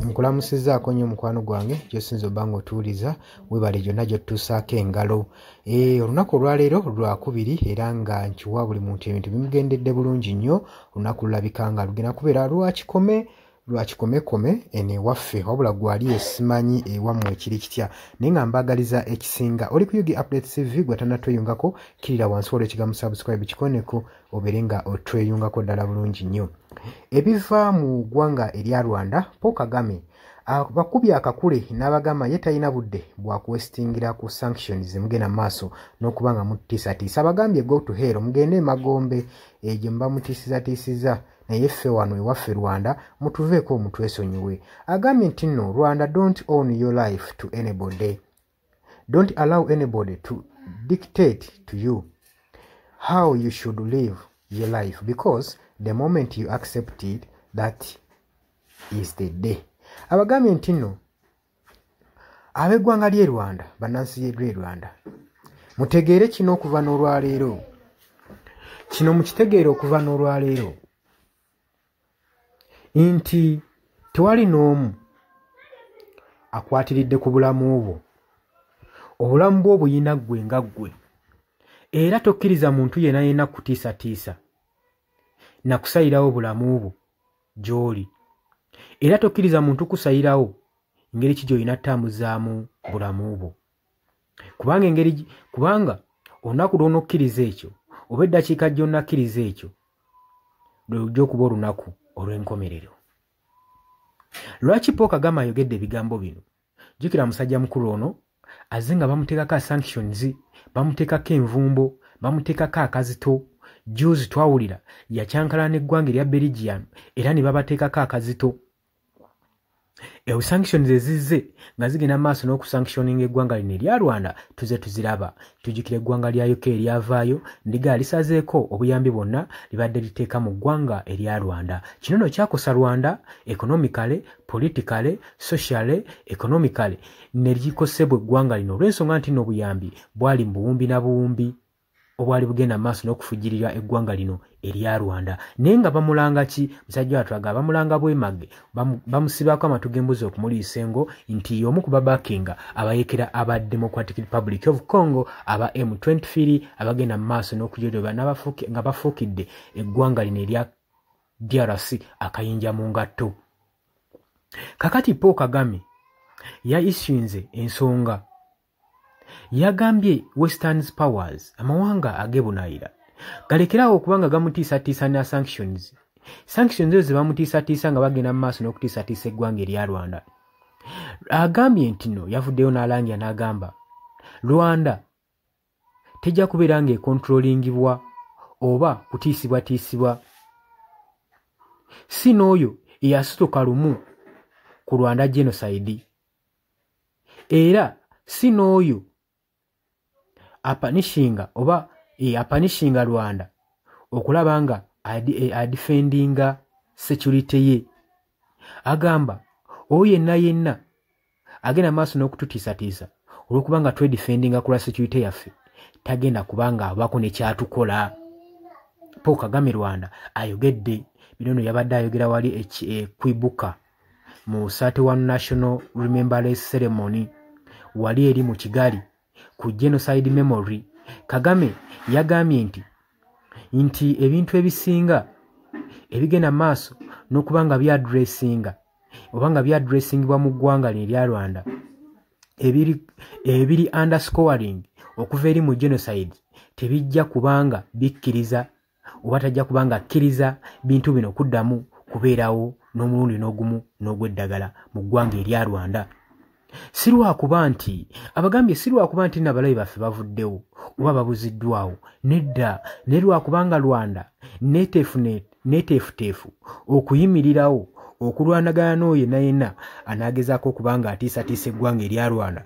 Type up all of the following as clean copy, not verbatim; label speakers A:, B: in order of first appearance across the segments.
A: Nkulamusizzaako nnyo mukwano gwange gy'osinze obba ng'otuwuliza, weebale gyonna gy'otutuusaako engalo. Olunaku olwaleero Lwakubiri era nga nkiwa buli muntu ebintu bimugendedde bulungi nnyo. Olunaku lulabika nga lugenda kubeera lwa kikome lwa kikomekome eno ewaffe, wabula ggwe ali eyo simanyi ewammwe kiri kitya, naye nga mbaagaliza ekisinga. Oli ku UG Updates TV, gwe atannatweyungako kkirira wansi waliwo ekigambo subscribe kikoneko obeere nga otweyungako ddala bulungi nnyo. Ebiva mu ggwanga erya Rwanda, Paul Kagame abakubye akakule n'abagamba ye talina budde bwa kuwesitingira ku sanctions zemugenda mu maaso n'okuba nga mutiisatiisa. Abagambye go to hell, mugende emagombe egyo muba mutiisizatiisiza, naye ffe wano ewaffe Rwanda mutuveeko mutwesonyiwe. Agambye nti nno Rwanda, don't own your life to anybody, don't allow anybody to dictate to you how you should live your life, because the moment you accept it, that is the day. Abagambye nti nno ab'eggwanga ly'e Rwanda, bannansi ly'e Rwanda, mutegeere kino okuva n'olwaleero, kino mukitegeere okuva n'olwaleero nti tewali n'omu akwatiridde ku bulamu bwo. Obulamu bwo obuyina ggwe nga ggwe, era tokkiriza muntu yenna yenna kutiisatiisa na kusayirawo bulamu bwo gy'oli, era tokkiriza muntu kusayirawo ngeri ki gy'olina ttambuzaamu bulamu bwo, kubanga engeri kubanga olunaku lw'onokkiriza ekyo oba eddakiika gy'onakkiriza ekyo lwe lujja okuba olunaku olw'enkomerero. Lwaki Paul Kagame ayogedde ebigambo bino? Jjukira musajja mukulu ono azze nga bamuteekako sanctions, bamuteekako envumbo, bamuteekako akazito. Juzi twawulira yakyankalana n'eggwanga erya Belgium era ne babateekako akazito. Ezo sanctions ezizze nga zigenda maaso n'okusanctioninga eggwanga lino erya Rwanda tuze tuziraba. Tujjukira eggwanga lya UK eryavaayo ndiga lisazeeko obuyambi bwonna libadde liteeka mu ggwanga erya Rwanda. Kino nno kyakosa Rwanda economically, politically, socially, economically ne likosebwa eggwanga lino olw'ensonga nti nno obuyambi bwali mu buwumbi na buwumbi obwali bugenda maaso n'okufujjirira eggwanga lino erya Rwanda. Naye nga bamulanga ki? Musajja wattu agamba bamulanga bwemage, bamusibaako amatu g'embuzi okumuliisa engo nti y'omu ku babakinga abayekera aba Democratic Republic of Congo aba M23 abagenda mu maaso n'okujolobya nga bafuukidde eggwanga lino erya DRC akayinja mu ngatto. Kakati Paul Kagame ya issuinze ensonga, yagambye Western powers, amawanga ag'ebunaayira, galekerawo okuba nga gamutiisatiisa na sanctions. Sanctions ezo ze bamutiisatiisa nga bagenda mu maaso n'okutiisatiisa eggwanga erya Rwanda. Agambye nti nno yavuddeyo n'alangira n'agamba Rwanda tejja kubeera ng'ekontrolingibwa oba kutiisibwatiisibwa si n'oyo eyasituka lumu ku Rwanda genocide, era si n'oyo apunishinga oba apunishinga Rwanda okulaba nga adefendinga security ye. Agamba oyo yenna yenna agenda maaso n'okututiisatiisa olw'okuba nga twedefendinga ku lwa security yaffe tagenda kubanga abaako ne kyatukola. Paul Kagame Rwanda ayogedde bino nno, yabadde ayogera wali e Kwibuka mu 31 National Remembrance Ceremony wali eri mu Kigali ku genocide memory. Kagame yagambye nti ebintu ebisinga ebigenda maaso n'okuba nga byaddressinga oba nga byaddressingibwa mu ggwanga lino erya Rwanda ebiri underscoring okuva eri mu genocide tebijja kubanga bikkiriza oba tajja kubanga akkiriza bintu bino kuddamu kubeerawo n'omulundi n'ogumu n'ogw'eddagala mu ggwanga erya Rwanda. Si lwakuba nti abagambye, si lwakuba nti nabalabe baffe bavuddewo oba babuziddwawo, nedda, naye lwakubanga Rwanda neeteefuteefu okuyimirirawo okulwanagana n'oyo yenna yenna anaagezaako okuba nga atiisatiisa eggwanga erya Rwanda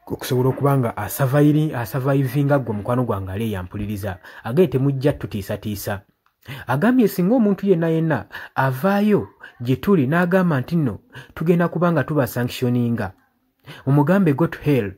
A: okusobola okuba nga asurvivinga. Ggwe mukwano gwange ali eyampuliriza, agee temujja tutiisatiisa. Agambye singa omuntu yenna yenna avaayo gye tuli n'agamba nti nno tugenda kuba nga tuba sanctioninga, mumugambe go to hell.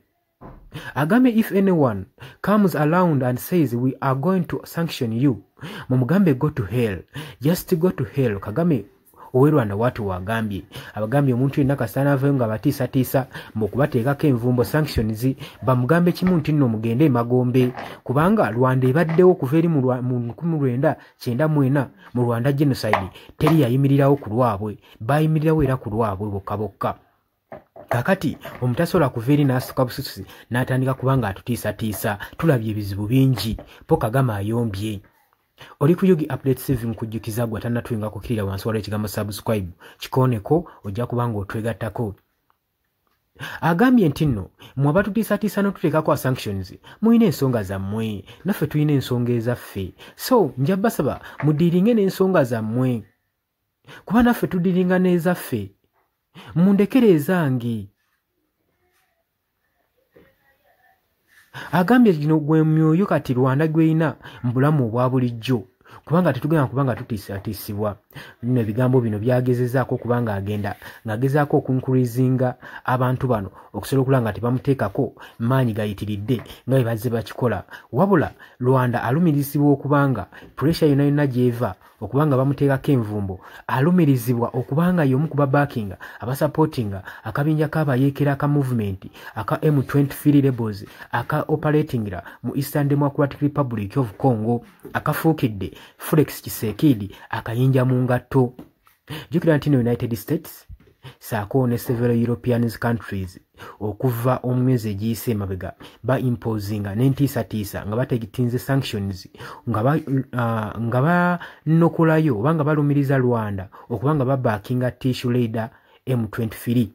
A: Agambye if anyone comes around and says we are going to sanction you, mumugambe go to hell, just go to hell. Kagame Ow'e Rwanda waati wagambye, abagambye omuntu yenna kasita avayo nga batiisatiisa mu kubateekako envumbo, sanctions, bamugambe kimu nti nno mugende emagombe, kubanga Rwanda ebaddewo okuva eri mu 1994 mu Rwanda genocide teri yayimirirawo ku lwabwe, bayimirirawo era ku lwabwe bokka bokka. Kakati omutasobola kuva eri n'asituka busususi n'atandika kubanga atutiisatiisa, tulabye ebizibu bingi. Paul Kagame ayombye. Oli ku Yugi Update TV, nkujjukiza gwe atannatuyinga kukirira wansi waliwo ekigambo subscribe, kikooneko, ojja kubanga otwegattako. Agambye nti nno mmwe abatutiisatiisa n'otuteekako sanctions mulina ensonga zammwe, naffe tulina ensonga ezaffe, so nja basaba mudiiringe n'ensonga zammwe kuba naffe tudiiringa n'ezaffe, mundekere ezange. Agambye gino gwe myoyo kati Rwanda gweyina mu bulamu obwa bulijjo, kubanga tetugenda kubanga tutiisatiisibwa. Bino ebigambo bino byagezezaako kubanga agenda ng'agezaako okunkurizinga abantu bano okusobola okulaba nga tebamuteekako maanyi gayitiridde nga bwe bazze bakikola. Wabula Rwanda alumirizibwa okubanga pressure yonna yonna gy'eva okubanga bamuteekako envumbo, alumirizibwa okubanga y'omu ku babackinga abasupportinga akabinja k'abayeekera aka movement aka M23 Rebels aka operatingira mu Eastern Democratic Republic of Congo, akafuukidde Felix Tshisekedi akayinja mu ngatto. Jjukira nti no United States saako ne several European countries okuva omwezi egiyise emabega ba imposinga n'entiisatiisa nga bategitinze sanctions nga banokolayo oba nga balumiriza Rwanda okuba nga babackinga tissue leader M23,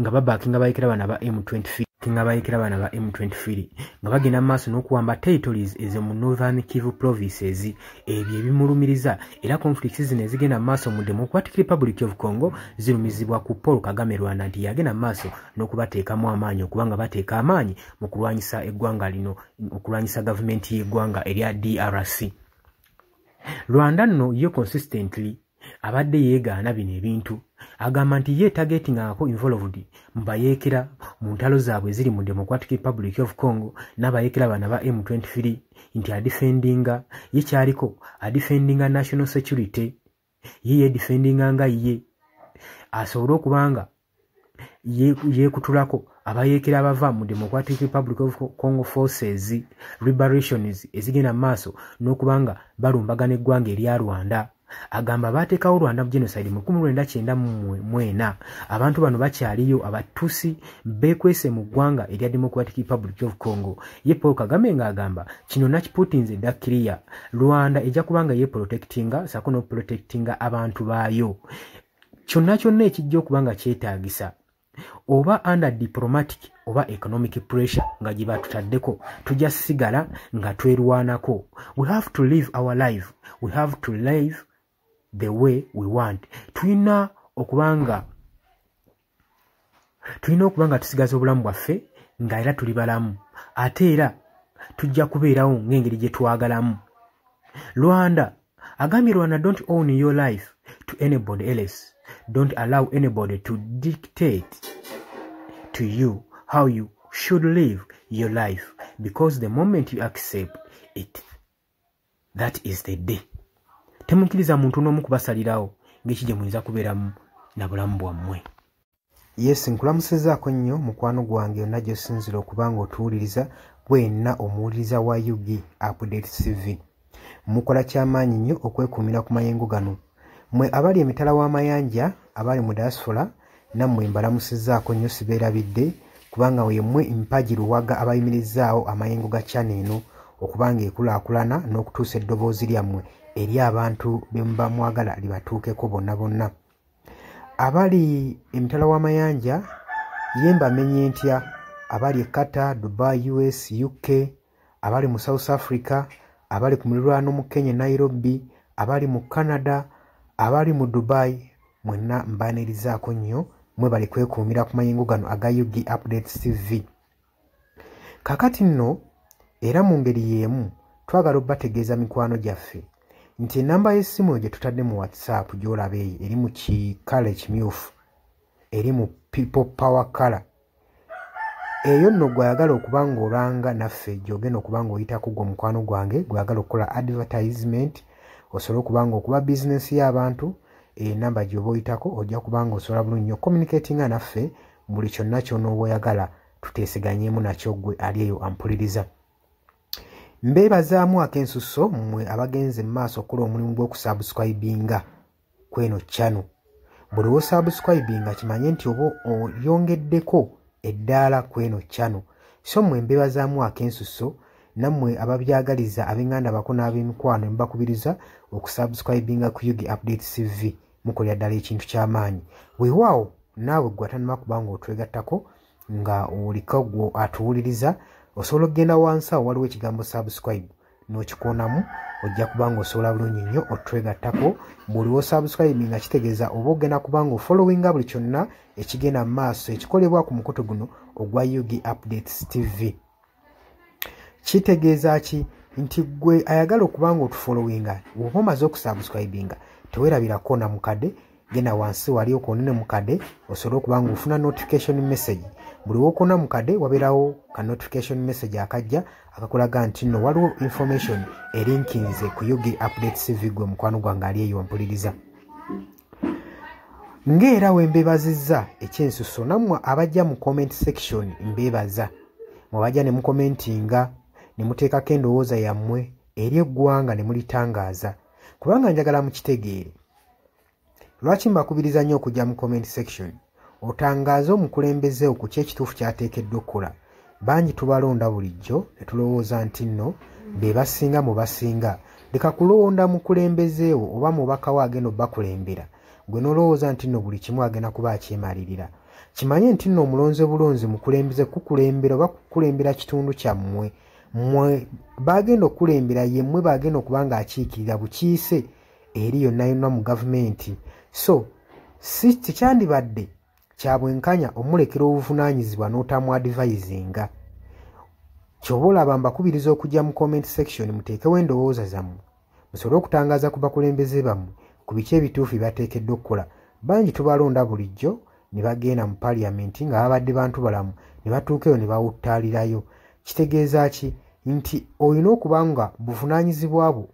A: nga babackinga bayekera bana ba M23, nga bayekera bana ba M23 nga bagenda mu maaso n'okuwamba territories ezo mu Northern Kivu provinces. Ebyo ebimulumiriza, era conflicts zino ezigenda mu maaso mu Democratic Republic of Congo zirumizibwa ku Paul Kagame Rwanda nti yagenda mu maaso n'okubateekamu amaanyi okuba nga bateeka amaanyi mu kulwanyisa eggwanga lino, okulwanyisa gavumenti y'eggwanga erya DRC. Rwanda nno ye consistently abadde yeegaana bino ebintu, agamba nti ye targetingako involved mu bayeekera mu ntalo zaabwe eziri mu Democratic Republic of Congo n'abayeekera bano ba M23, nti adefendinga ye kyaliko adefendinga national security, ye yedefendinga nga ye asobole okubanga yeekutulako abayeekera abava mu Democratic Republic of Congo Forces Liberations ezigenda mu maaso n'okubanga balumbagana eggwanga erya Rwanda. Agamba baateekawo Rwanda genocide mu 1994, abantu bano bakyaliyo Abatusi beekwese mu ggwanga erya Democratic Republic of Congo. Ye Paul Kagame ng'agamba kino nakiputinze dda clear, Rwanda ejja kubanga yeeprotectinga saako n'okuprotectinga abantu baayo, kyonna kyonna ekijja okuba nga kyetaagisa oba under diplomatic oba economic pressure nga gye batutaddeko, tujja sigala nga twerwanako. We have to live our life, we have to live the way we want. Tulina okubanga tusigaza obulamu bwaffe nga era tuli balamu, ate era tujja kubeerawo ng'engeri gye twagalamu. Rwanda agambye Rwanda, don't own your life to anybody else, don't allow anybody to dictate to you how you should live your life, because the moment you accept it, that is the day. Temukkiriza muntu n'omu kubasalirawo ng'eki gye muyinza kubeeramu na bulamu bwammwe. Yes, nkulamusizaako nnyo mukwano gwange yonna gy'osinziira okuba nga otuwuliriza, bwenna omuwuliriza wa UG Update TV. Mukola kyamaanyi nnyo okwekuumira ku mayengo gano. Mmwe abali emitala w'amayanja, abali mu diaspora, nammwe mbalamusizaako nnyo, sibeerabidde kubanga yemmwe mpagi luwaga abayimirizaawo amayengo ga channel eno okuba nga ekulaakulana n'okutuusa eddoboozi lyammwe eri abantu be muba mwagala libatuukeko bonna bonna. Abali emitala w'amayanja ye mbamenye ntya, abali e Qatar, Dubai, US, UK, abali mu South Africa, abali ku muliraano mu Kenya Nairobi, abali mu Canada, abali mu Dubai, mwenna mbaanirizaako nnyo, mwebale kwekuumira ku mayengo gano aga UG Updates TV. Kaakati nno era mu ngeri y'emu twagala obbategeeza mikwano gyaffe nti ennamba y'essimu gye tutadde mu WhatsApp gy'olaba eyo eri mu kikala ekimyufu, eri mu people power color. Eyo nno gw'ayagala okuba ng'olanga naffe gy'ogenda okuba ng'oyitako gwe mukwano gwange gw'ayagala okukola advertisement, osobola okuba ng'okuba bizinensi y'abantu Enamba gy'oba oyitako ojja kuba nga osobola bulungi nnyo communicatinga naffe buli kyonna ky'onooba oyagala tuteeseganyeemu nakyo ggwe ali eyo ampuliriza. Mbeebazaamu ak'ensusso mmwe abagenze mu maaso okukola omulimu gw'okusubscribinga kweno channel. Buli w'osubscribinga kimanye nti oba oyongeddeko eddaala kweno channel. So mmwe mbeebazaamu ak'ensusso, nammwe ababyagaliza ab'enganda bako n'ab'emikwano mbakubiriza okusubscribinga ku UG Updates TV. Mukolera ddala ekintu ky'amaanyi. Weewaawo naawe ggwe atannaba kuba ng'otwegattako nga oliko ggwe atuwuliriza, osobola okugenda wansi awo waliwo ekigambo subscribe n'okikoonamu, ojja kuba ng'osobola bulungi nnyo otwegattako. Buli w'osubscribinga kitegeeza oba ogenda kuba ng'ofollowinga buli kyonna ekigenda mu maaso ekikolebwa ku mukutu guno ogwa UG Updates TV. Kitegeeza ki? Nti ggwe ayagala okuba ng'otufollowinga, bw'oba omaze okusubscribinga teweerabira kukoona mukadde, genda wansi wali okoone mukadde osobole okuba ng'ofuna notification message. Buli w'okoona mukadde wabeerawo ka notification message akajja akakulaga nti nno waliwo information erinkinze ku UG Updates TV gwe mukwano gwange ali eyo mpuliriza. Ng'era we mbeebazizza ekyensusso, nammwe abajja mu comment section mbeebaza. Mwabajja ne mukomentinga ne muteekako endowooza yammwe eri eggwanga ne mulitangaaza, kubanga njagala mukitegeere. Lwaki mbakubiriza nnyo okujja mu comment section otangaaze omukulembeze ku ki ekituufu ky'ateekeddwa okukola? Bangi tubalonda bulijjo ne tulowooza nti nno be basinga mu basinga. Leka kulonda mukulembeze wo oba mubaka wo agenda obbakulembera, gwe n'olowooza nti nno buli kimu agenda kuba akyemalirira. Kimanye nti nno omulonze bulonzi mukulembeze kukulembera oba kukulembera kitundu kyammwe. Mmwe bagenda okukulembera, ye mmwe bagenda okuba ng'akiikirira bukiise eri yonna yonna mu gavumenti. So si tekyandibadde kya bwenkanya omulekera obuvunaanyizibwa n'otamuadvisinga. Ky'oba olaba mbakubiriza okujja mu comment section muteekewo endowooza zammwe musobole okutangaaza ku bakulembeze bammwe ku biki ebituufu bye bateekeddwa okukola. Bangi tubalonda bulijjo ne bagenda mu parliament nga babadde bantu balamu ne batuuka eyo ne bawuttaalirayo. Kitegeeza ki? Nti olina okuba nga buvunaanyizibwa bwo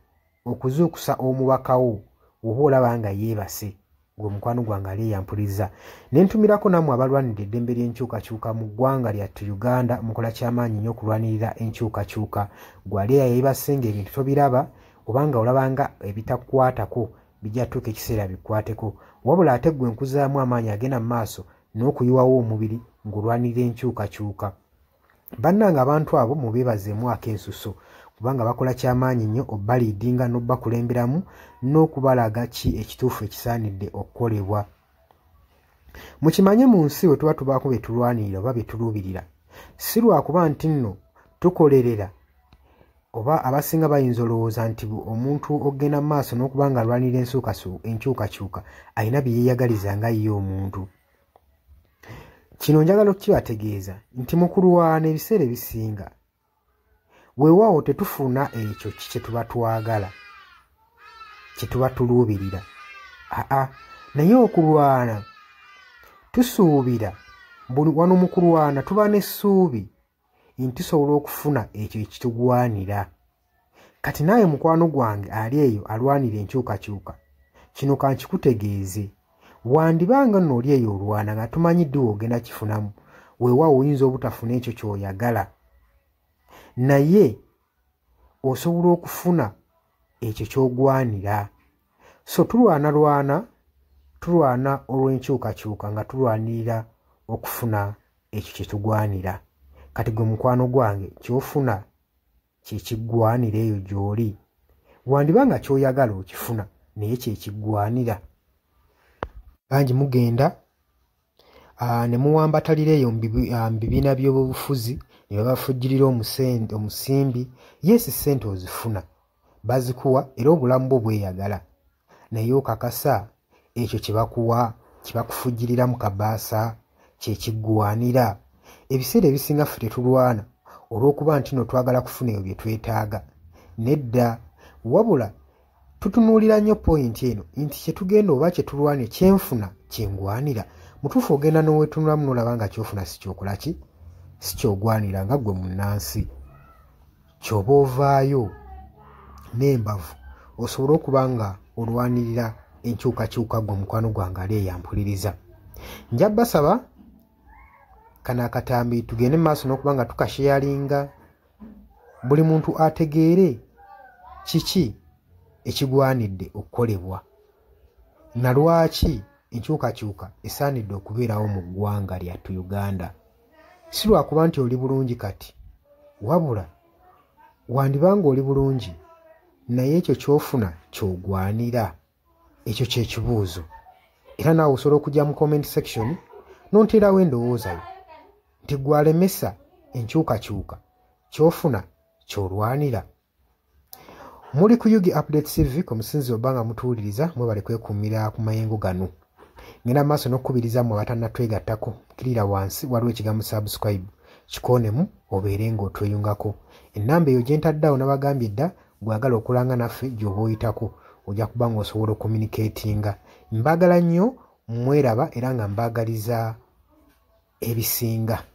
A: okuzuukusa omubaka wo oba olaba nga yeebase. Gwe mukwano gwange ali eyampuliriza. Ne ntumirako nammwe abalwanirira eddembe ly'enkyukakyuka mu ggwanga lyattu Uganda, mukola kyamaanyi nnyo okulwanirira enkyukakyuka. Gwe ali eyeebase ng'ebintu tobiraba oba nga olaba nga ebitakukwatako bijja tuuka ekiseera bikwateko. Wabula ate ggwe nkuzaamu amaanyi agenda mu maaso n'okuyiwawo omubiri ng'olwanirira enkyukakyuka. Bannange abantu abo mubeebazeemu ak'ensusso, kubanga bakola kyamaanyi nnyo obbaliidinga n'obbakulemberamu n'okubalaga ki ekituufu ekisaanidde okukolebwa. Mukimanye mu nsi we tuba tubaako bye tulwanirira oba bye tuluubirira, si lwakuba nti nno tukolerera oba abasinga bayinza olowooza nti omuntu ogenda mu maaso n'okuba nga alwanirira enkyukakyuka alina bye yeeyagaliza nga ye omuntu. Kino njagala okukibategeeza nti mu kulwana ebiseera ebisinga weewaawo tetufuna ekyo kye tuba twagala, kye tuba tuluubirira. Aa, naye okulwana tusuubira, wano mu kulwana tuba n'essuubi nti tusobola okufuna ekyo ekitugwanira. Kati naawe mukwano gwange ali eyo alwanira enkyukakyuka, kino kankikutegeeze. Wandibanga nno oli eyo olwana nga tumanyi ddi w'ogenda kifunamu, weewaawo oyinza obutafuna ekyo ky'oyagala, naye osobola okufuna ekyo ky'ogwanira. So tulwanalwana, tulwana olw'enkyukakyuka nga tulwanirira okufuna ekyo kye tugwanira. Kati gwe mukwano gwange ky'ofuna kye kiggwanira eyo gy'oli. Wandiba nga ky'oyagala okifuna naye kye kiggwanira. Bangi mugenda ne muwambatalira eyo mu bibiina by'obufuzi ne babafujjirira omusimbi. Yes, ssente ozifuna, bazikuwa era obulamu bwo bweyagala, naye okakasa ekyo kye bakuwa kye bakufujjirira mu kabaasa kye kiggwanira. Ebiseera ebisinga ffe tetulwana olw'okuba nti nno twagala kufuna ebyo bye twetaaga. Nedda, wabula tutunuulira nnyo poyinti eno nti kye tugenda oba kye tulwana kyenfuna kyengwanira. Mutuufu ogenda n'oweetunulamu n'olaba nga ky'ofuna si kyokola ki, si ky'ogwanira nga ggwe munnansi. Ky'oba ovaayo n'embavu osobole okuba nga olwanirira enkyukakyuka. Gwe omukwano gwange ali eyampuliriza, nja basaba kano akatambi tugende mu maaso n'okuba nga tukasharinga, buli muntu ategeere kiki ekigwanidde okukolebwa na lwaki enkyukakyuka esaanidde okubeerawo mu ggwanga lyattu Uganda. Si lwakuba nti oli bulungi kati, wabula wandibanga oli bulungi, naye ekyo ky'ofuna ky'ogwanira? Ekyo kyekibuuzo. Era naawe osobola okujja mu comment section n'onteerawo endowooza yo nti gwalemesa enkyukakyuka, ky'ofuna ky'olwanira? Muli ku Yugi Update TV omusinzi oba nga mutuwuliriza, mwebale kwekuumira ku mayengo gano. Ngenda maaso n'okukubiriza mmwe abatannatwegattako, kirira wansi waliwo ekigambo subscribe, kikoonemu obeere ng'otweyungako. Ennamba eyo gye ntaddeawo nabagambye dda, gwagala okulanga naffe gy'oba oyitako ojja kuba ng'osobola okucommunicatinga. Mbaagala nnyo, mweraba, era nga mbaagaliza ebisinga.